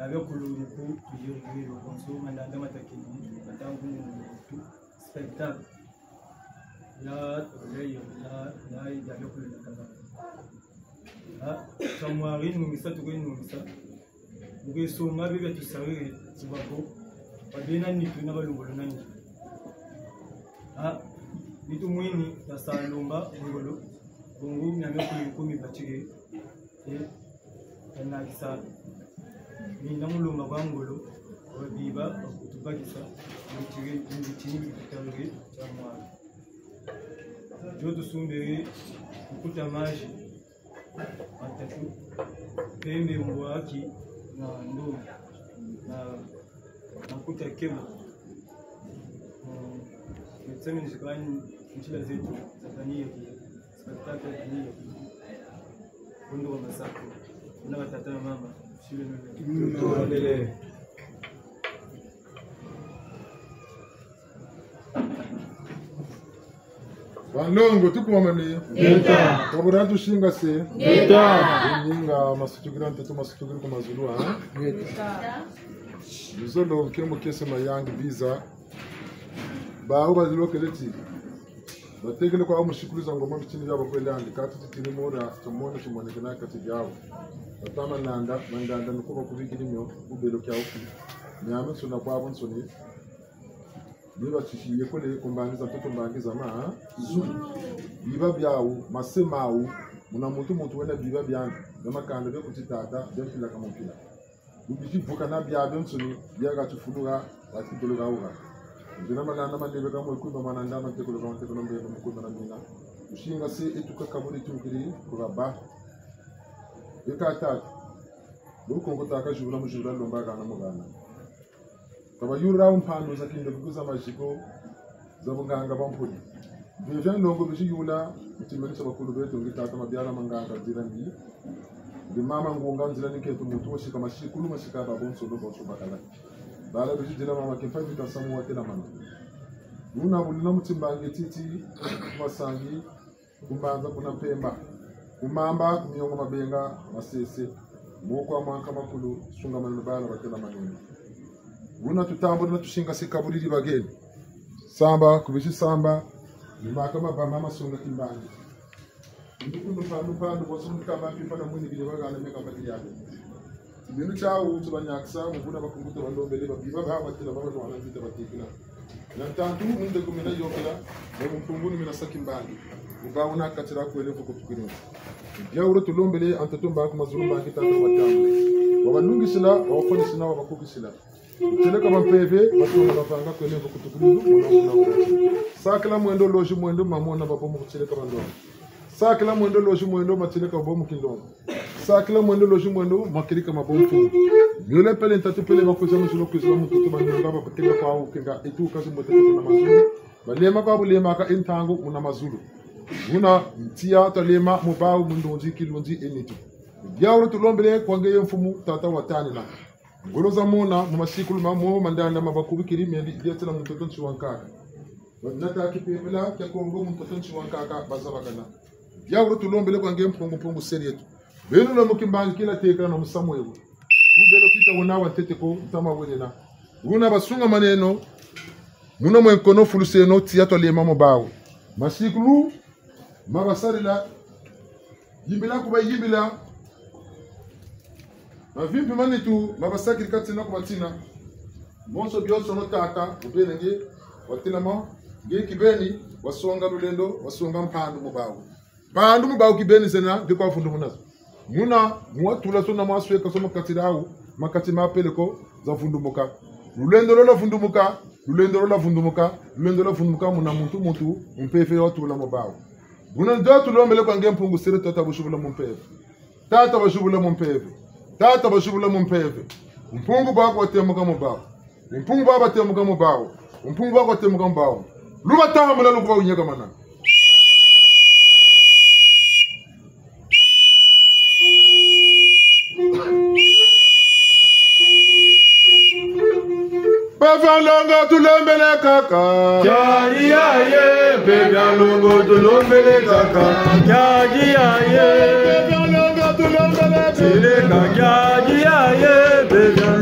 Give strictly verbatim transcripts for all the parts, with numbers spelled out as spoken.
Abia kululu ku tuyirikiri bonso mandanda matakini, matangu mutu, spectacle. Ya, ya, ya, ya, ya, ya, kululu kaka. Ha, samwari nungisa, tukwe nungisa. Mu kwe songa bia tusarire, tibako. Babena nitu na balongolo na nitu. Ha, nitu mwini, tasa lomba, ngolo. Bongo, miamia kumi kumi batike. E, tanakisa. Mina mu lomba kwa ngolo, babiba, bakutubakisa, mu tike, mu tike, mu tike, tia mwana. Dio tusumbiri, kukuta maji. Matatu, pembe, mbwaki, na ndongo, na, na kuta kema. Mm, tuseme ni zikani nzila zetu za kaniya, spectacle ya kaniya. Kondo wa masaku, kuna batata na mama, shile nene. Tondele. Banlongo, tukumamane. Ngeta. Kabura tusingase. Ngeta. Ninga masutukira ntoto, masutukira ku mazulu, ha? Ngeta. Luzolo, nkembo, kiese, mayangi, biza. Bawu bazilokele ti batekele kwa musikulu za ngoma bitini bia bakwelandi, kati titini mora, tumona tumonekena kati biawu. Batama nanda, mandanda nuko bakubikiri mio, kubelo kia uki. Nyame nsona kwa nsoni. Biba tisi yekole ku mbangi za ntoto, mbangi za ma, ha? Zulu. Biba biawu, mase mawu, muna muntu muntu wena biba biandi, na makanda bia kuti tata, bia mpila ka mu mpila. Bubisi vuka na biabiansoni, bia ka tifuluka, wa tifuluka wuka. Nzina malanda mandebe ka mwe kwimba mananda mantekolo ka mantekolo mbebe mu kwimba na mina. Tusingase etu ka kaburi tukiri, ku baba. Eka tata. Lukongo taka zibula mu zibula lomba kana mu kana. Ka bayula mpandu za kindoki ku za maziko, za bunganga bwa mpuni. Bivia ndongo biziyula, mu timanisa bakulu beto ngi tata Mabiala Manganga nzila ni, ngi mama Ngunga nzila ni kento muntu wasika masikulu masika babonso no bonso bakala. Bala bizidila mama Kimpa Vita Samu watelamana. Buna bulina mu timbangi titi, ku masangi, ku mbanza, kuna mpemba, ku mamba, ku miongo mabenga, masese, moko a mwanka makulu, sungamana na bala batela manene. Buna tutambula na tusingase kaburi di bageni. Samba, kubisi samba, ni maka mabama masonga timbangi. Ndukundu mpandu mpandu, bosu mukamba mpimpa na mwini bile bagana meka mbati yabe. Minu tiawu, tubanyakisa, mu buna bakunguta balombele, babiba ba batela, babalwana mvita batekila. Na ntantu, nunde kumina yokela, na mpungu ni mina saki mbangi. Uba una katira kwele vuku tukiri. Dia wuro tulombele, a ntoto mba ku mazulu mba ki tata wa tamu. Wabalungisila, wabakonisila, wabakukisila. Tieleka ba mpeve, batonga bavanga kwele vuku tukiri, muna, muna, muna. Sakila mwendo, lozi mwendo, mamona babo mu kutieleka bandongo. Sakila mwendo, lozi mwendo, matieleka babo mu kindongo. Sakila mwendo, lozi mwendo, makirika mabo mfumu. Miole pele, ntatu pele, bakwiza mu zulu, kwiza mu ntoto, banyonga, babakenga kwa ukenga, etu kazi mbote tuku na mazulu. Balema kwa bulemaka e ntangu muna mazulu. Buna ntia talema mu bawu mu ndunzi, kilunzi, e nitu. Dia wuro tulombele kwa ngeye mfumu, tata wa tanina. Ngolo za mona, mu masikulu mamo, mandanda ma bakubikiri, mendi, dia tela mu ntoto nsi wa nkaka. Banata kipepela kia Kongo mu ntoto nsi wa nkaka, bazabakana. Dia wuro tulombele kwa nge mpungu mpungu seri yetu. Beno na mu kimbangi kina tekana na musamu ewu. Ku beno kita wena wa ntete ko, ntama wenena. Buna basungamaneno, muna mwe nkono fuluseno, tia twalema mu bawu. Masikulu, ma basarila, yimbila ku bayimbila, mavimpi ma nitu, ma basakiri katina ku batina. Bonso bionsono tata, mu bene nge, watelama, nge kibeni, wasonga lulendo, wasonga mpandu mu bawu. Mpandu mu bawu kibeni zena, nge kwa vundumuna zo. Muna, mu watula zo na mu wasweka zo mu kati diawu, makati ma peleko, zavundumuka. Lulendo lwa lwavundumuka, lulendo lwa lwavundumuka, lulendo lwa lwavundumuka, muna muntu muntu, mpeve ya watula mu bawu. Buna ndio tulombele kwa nge mpungu siri tata buzibula mu mpeve. Tata buzibula mu mpeve. Tata buzibula mu mpeve. Mpungu bako watemuka mu bawu. Mpungu bako watemuka mu bawu. Mpungu bako watemuka mu bawu. Lubatambula lukuba unyakamana. Mpeve ya nlongo tulombele kaka. Kiadi yaye, mpeve ya nlongo tulombele kaka. Kiadi yaye, mpeve ya nlongo tulombele kaka. Kiadi yaye, mpeve ya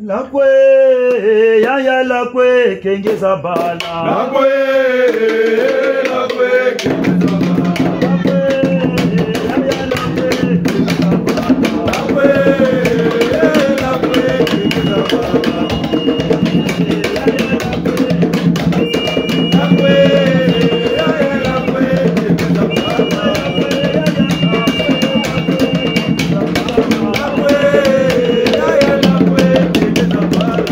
Lakwe, yaya lakwe, kengeza bala. Lakwe, lakwe, kengeza bala. Lakwe, yaya lakwe, kengeza bala. Lakwe, lakwe, kengeza bala.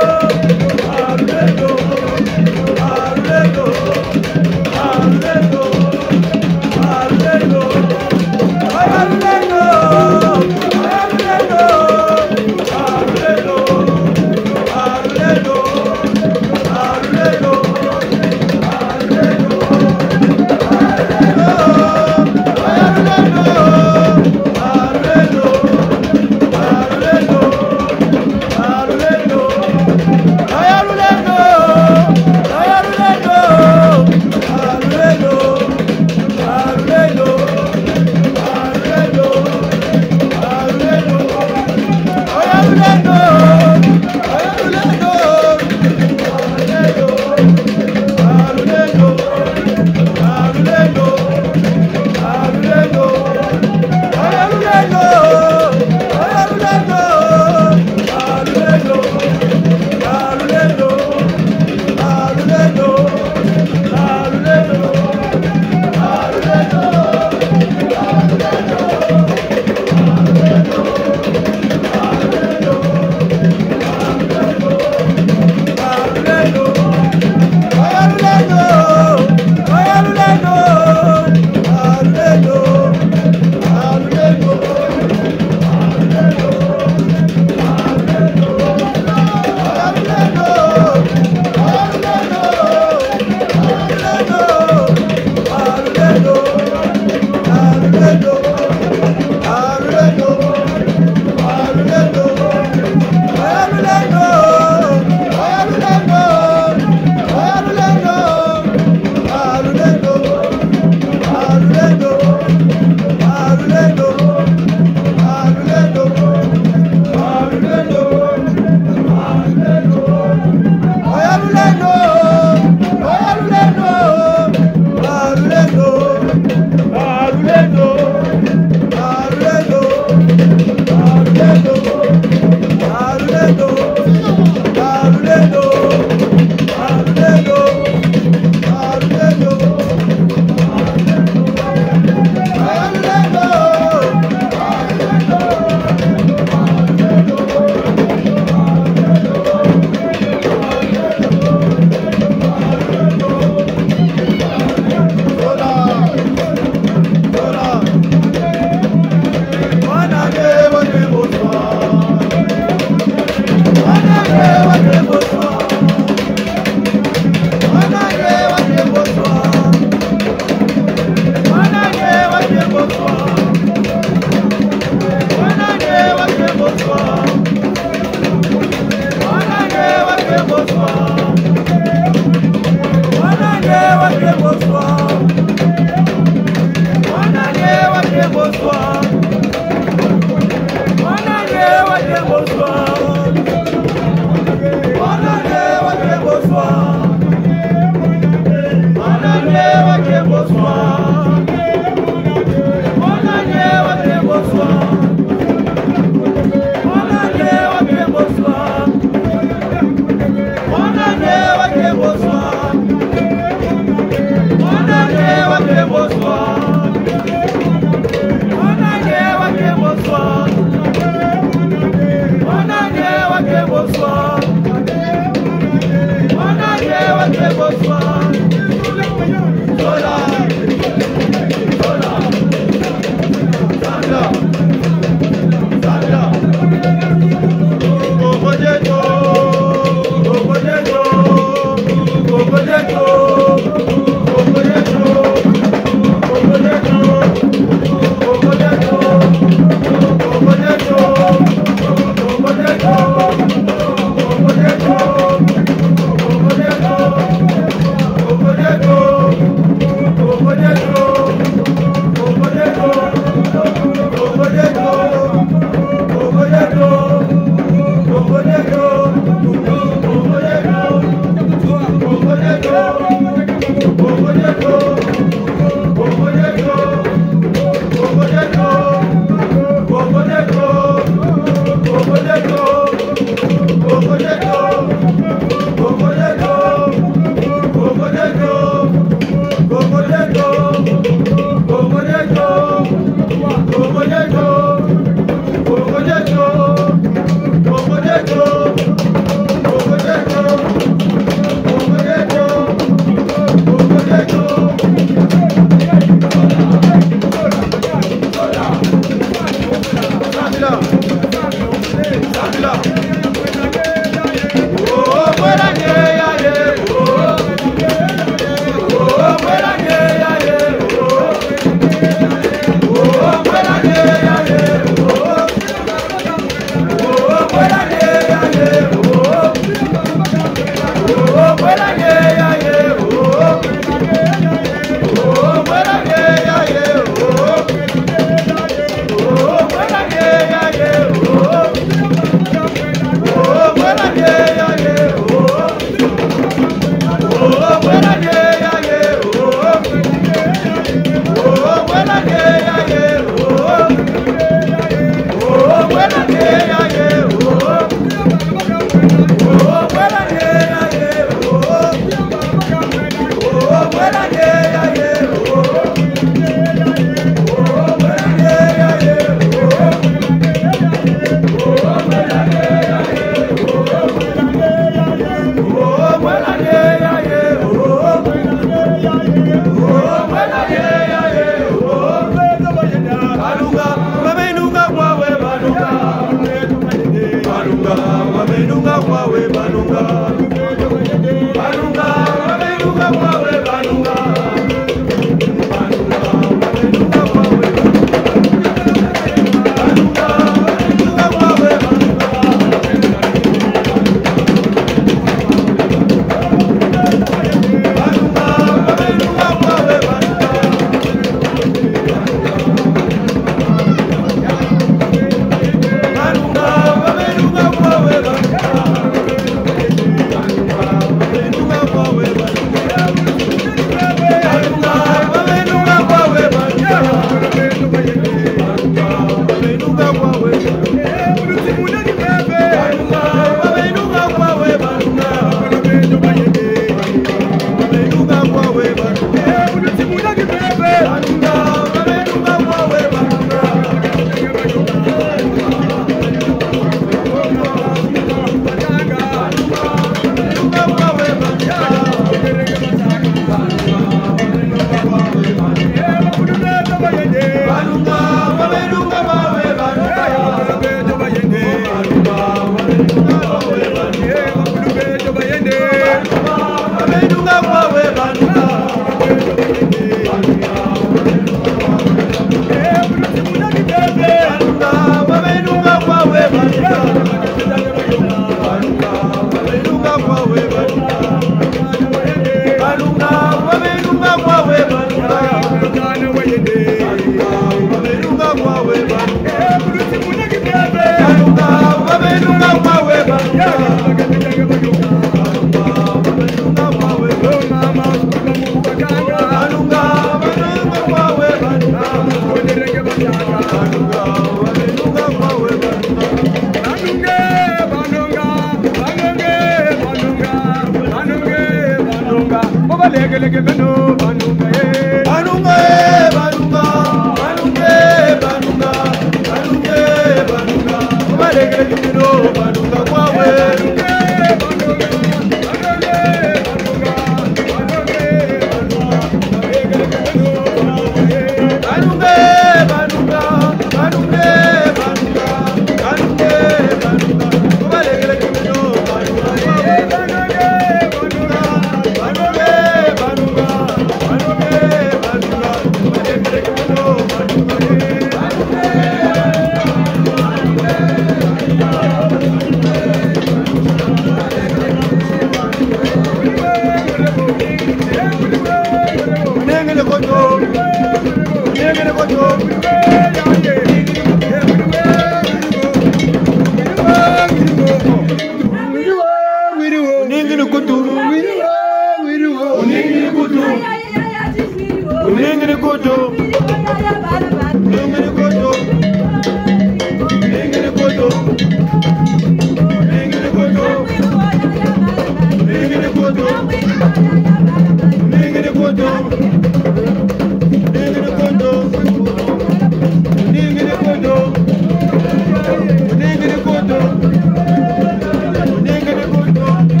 Ningini kutu.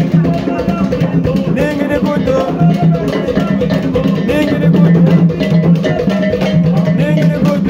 Ningini kutu. Ningini kutu. Ningini kutu.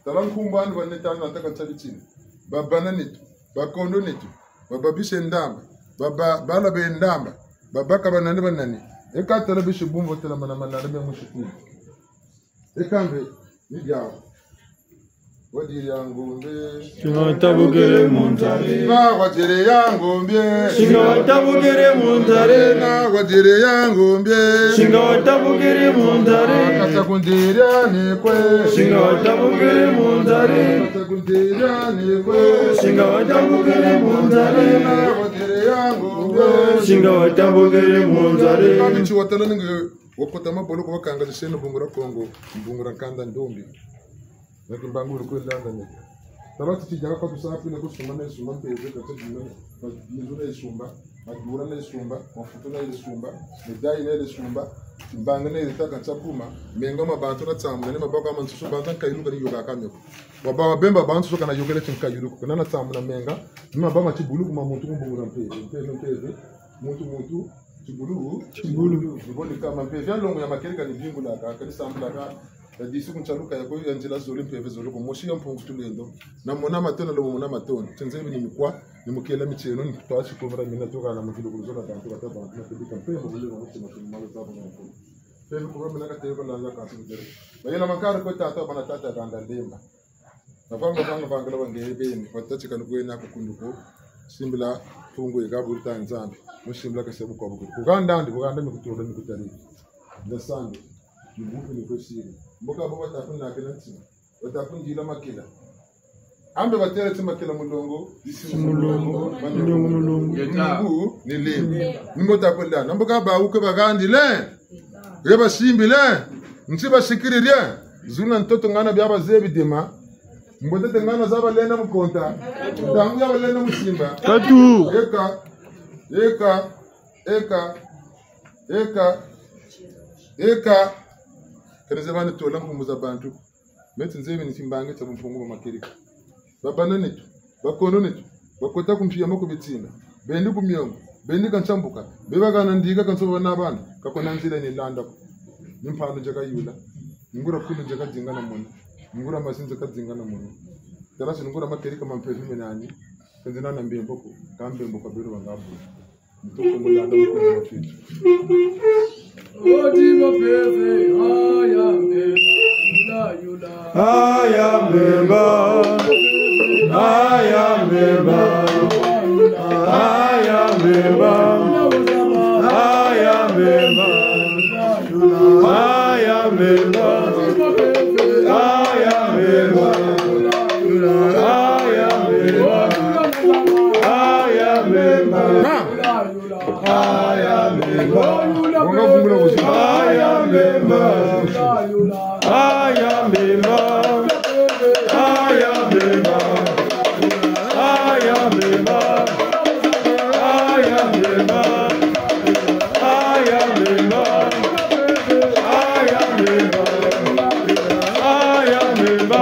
Tala nkumbu andi baneta na taka nsabitini. Babana neto, bakondo neto, bababise ndamba, baba, bala be ndamba, babaka banani banani. Eka tala bisi bumvo tala mana mana me mushikulu. Eka mbe, ni diawu. Wadiri ya ngombe. Singa watabukiri mu ntari. Na wadiri ya ngombe. Singa watabukiri mu ntari. Na wadiri ya ngombe. Singa watabukiri mu ntari. Kata kundiri ya ni kwe. Singa watabukiri mu ntari. Kata kundiri ya ni kwe. Singa watabukiri mu ntari. Na wadiri ya ngombe. Singa watabukiri mu ntari. Kami ti watala ninge. Wakota mabolo ko bakanga liseno bungura Kongo, bungura nkanda ndombi. Na kimbangu uri kwe landa ni. Tala ti tijaka kwa tusapi na kusumba na isumba mpeve, kata dina, mazu na isumba, madura na isumba, mafutu na isumba, medai na isumba, timbanga na itaka nsakuma, menga ma bantu na tsamuna, ni maboko ma nsusu bantu nkayiluka ni yoka kamio. Waba wabemba bantu soka na yokele ti nkayiluka, kana na tsamuna menga, ni maboko ma tibulu kuma muntu kumbungura mpeve, mpeve, mpeve, muntu, muntu, tibulu, tibulu. Ni bo ni kama mpeve ya longo ya makerika ni bingulaka, kani sambulaka, ya disi ku ntsaluka ya ko ya nzila zole mpeve zole ko mosi ya Mpungu Tulendo. Na mona matondo, lo mona matondo. Ti nzebi ni mikwa, ni mukela mitieno, ni twasi kovra mina toka na mukilo kuzola bantu, kata bantu, na tebika mpembo, kule na mutima, kule malo tabu na mukulu. Mpeve kuva mina kateko na za kasi kudere. Bayela mankari kwe tata, bana tata, kanda ndemba. Na vanga, vanga, vanga, la bange beni, watati kanu kwena kukunduko, simbila Mpungu eka buri ta Nzambi, musimbila kasa bukwa bukuru. Kuganda ndi, kuganda mi kutola mi kutari. Nda sambi, ni buku ni kwesiri. Mboka bo batakunakila ntima, batakundila makila. Ambe batele ti makila mulongo, isi mulongo, mulongo, mulongo. Mulongo, ni lembe. Ni mbo takwela, na mboka ba uke bagandile. Ye basimbile, nti basikirire, zulu na ntoto ngana bia bazebi dema, mbote te ngana za balenda mu konta, ntangu ya balenda mu simba. Katu. Eka, eka, eka, eka, eka. Kani ze bani tola nkumbu za bantu. Me ti nzebi ni timbangi tia bumpungu bwa makerika. Babana neto, bakondo neto, bakota ku mpiya ma ku bitsinda, bendi ku miongo, bendi ka ntsambuka, be bakana ndika ka nsoba na bana, ka kuna nzila ni landa ko. Ni mpano nzeka yula, ngura kulu nzeka dinga na mona, ngura masi nzeka dinga na mona. Tala si ngura makerika ma mpeve me nani, ka nzina na mbembo ko, ka mbembo ka bero banga bu. Ntoko mulanda mukulu wa fitu. Odi mapeve, aya mbemba, yula, yula. Aya mbemba, aya mbemba, aya mbemba, aya mbemba, aya mbemba, aya mbemba, aya mbemba, aya mbemba. Aya mbemba. Wanga vungula kusi. Aya mbemba. Aya mbemba. Aya mbemba. Aya mbemba. Aya mbemba. Aya mbemba. Aya mbemba. Aya mbemba.